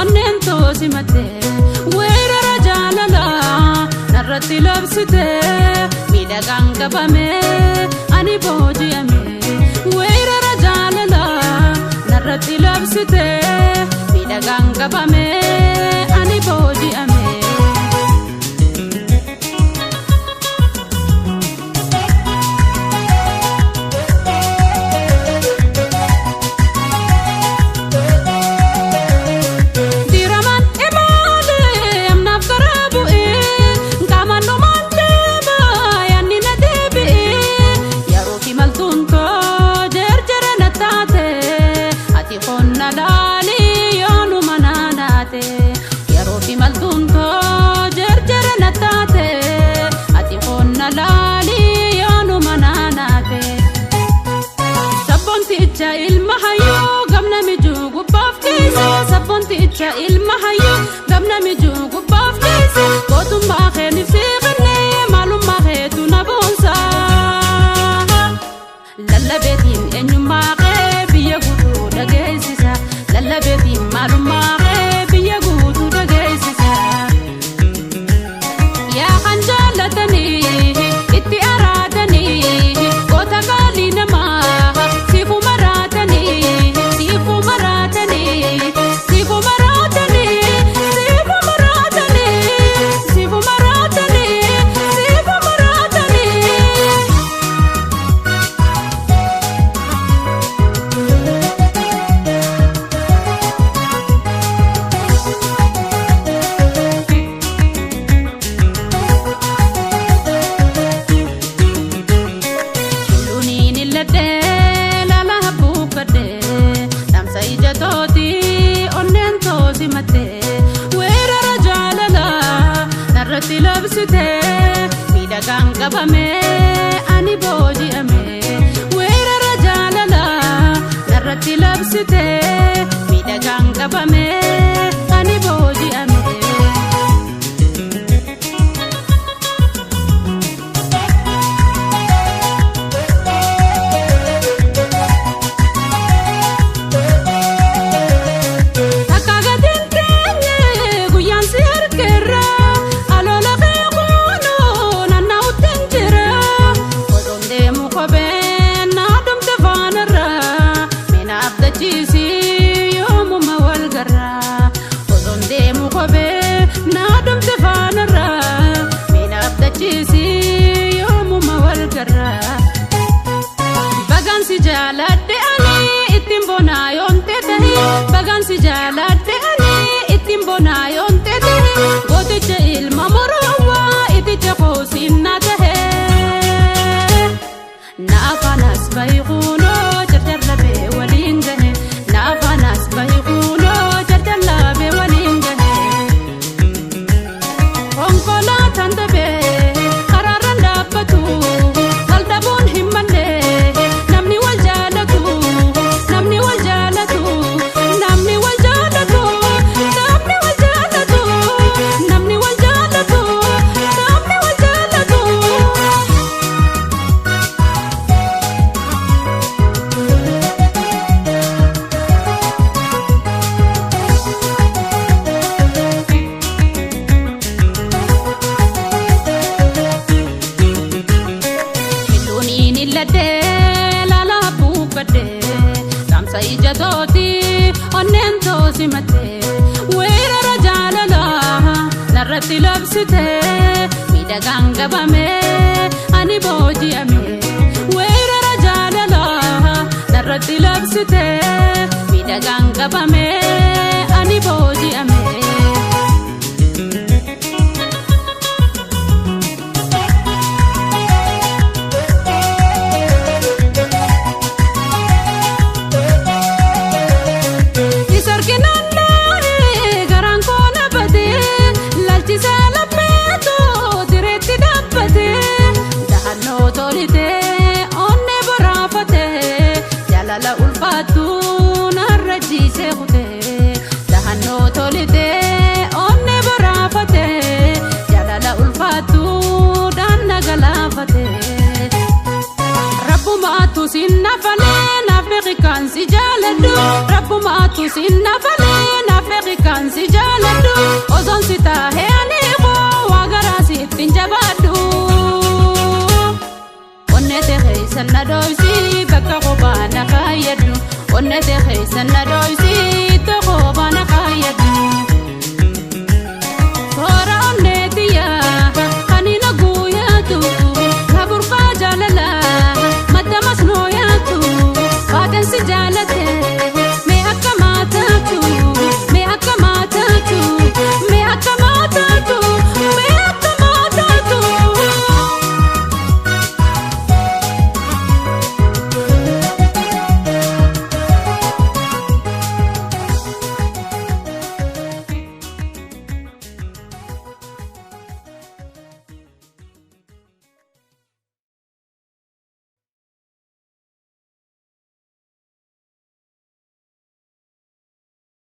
Onneen too simatte weerara jaalalaa narratti labsite miidhagaan qabame ani booji'ame weerara jaalalaa narratti labsite miidhagaan qabame ani booji'ame. Diraman imaalee amnaaf karaa bu'ee qaamaan dhumaan deema yaadni na deebi'ee yeroo imaltuun too jarjara na taate ati qonna laalii yoonuma naanaate yeroo imaltuun too jarjara na taate ati qonna laalii yoonuma naanaate. Sabboonticha ilma hayyuu gamna mijuu gubbaaf keessa sabboonticha ilma hayyuu gamna mijuu gubbaaf keessa gootummaa keeniif siiqannee maalummaa keetu na boonsa. Lallabeetiin eenyummaa kee biyya guutuu dhageessisa lallabeetiin maalummaa kee biyya guutuu dhageessisa. Yaa kan jaallatanii itti araadanii goota qaalii namaa siifuma raatanii siifuma raatanii siifuma raatanii siifuma raatanii siifuma raatanii siifuma raatanii. Luniin illadhee lala habbuuqqadhee dhamsa ija tooti onneen toosi mattee weerara jaalalaa narratti labsitee miidhagaan qabamee ani booji'ame weerara jaalalaa narratti labsitee miidhagaan qabamee ani booji'ame. Takka gatiin teenye guyyaan si harkeerra aloola qeequunoo naanna'utti hin jira. Otoon deemu kopheen na dhumte faanarra mina abdachiisi yoomuma wal garra. Otoon deemu kopheen na dhumte faanarra mina abdachiisi yoomuma wal garra. Bagansi jaaladhe ani ittiin bonaa yoomte tahe bagansi jaaladhe ani ittiin bonaa yoomte tahe gooticha ilma morowwaa iticha koosinnaa tahe. Na afaanas bahi kuunoo jarjarrabee waliin gahe na afaanas bahi kuunoo jarjarrabee waliin gahe. Konkolaataan dabee karaarraan dhaabbatu wal dhabuun hin malle namni wal jaalatu namni wal jaalatu namni wal jaalatu namni wal jaalatu namni wal jaalatu namni wal jaalatu. Luniin illadhee lala buuqqadhee dhaamsa ija tooti onneen toosi mattee weerara jaalalaa narratti labsitee miidhagaan qabamee ani booji'ame weerara jaalalaa narratti labsitee miidhagaan qabamee ani booji'ame. Isarkinannaa garaan koo nabatee laalchisaa lammeetoo direetti dhaabbatee dahannoo tolitee onnee boraafatee jaalala ulfaattu narra jiisee kutee dahannoo tolitee onnee boraafatee jaalala ulfaattu daanna galaafatee. Rabbumaatu sinna falee naaf beekan si jaaladhu. Rabbumaatu sinna falee naaf beekan si Sana dooysi.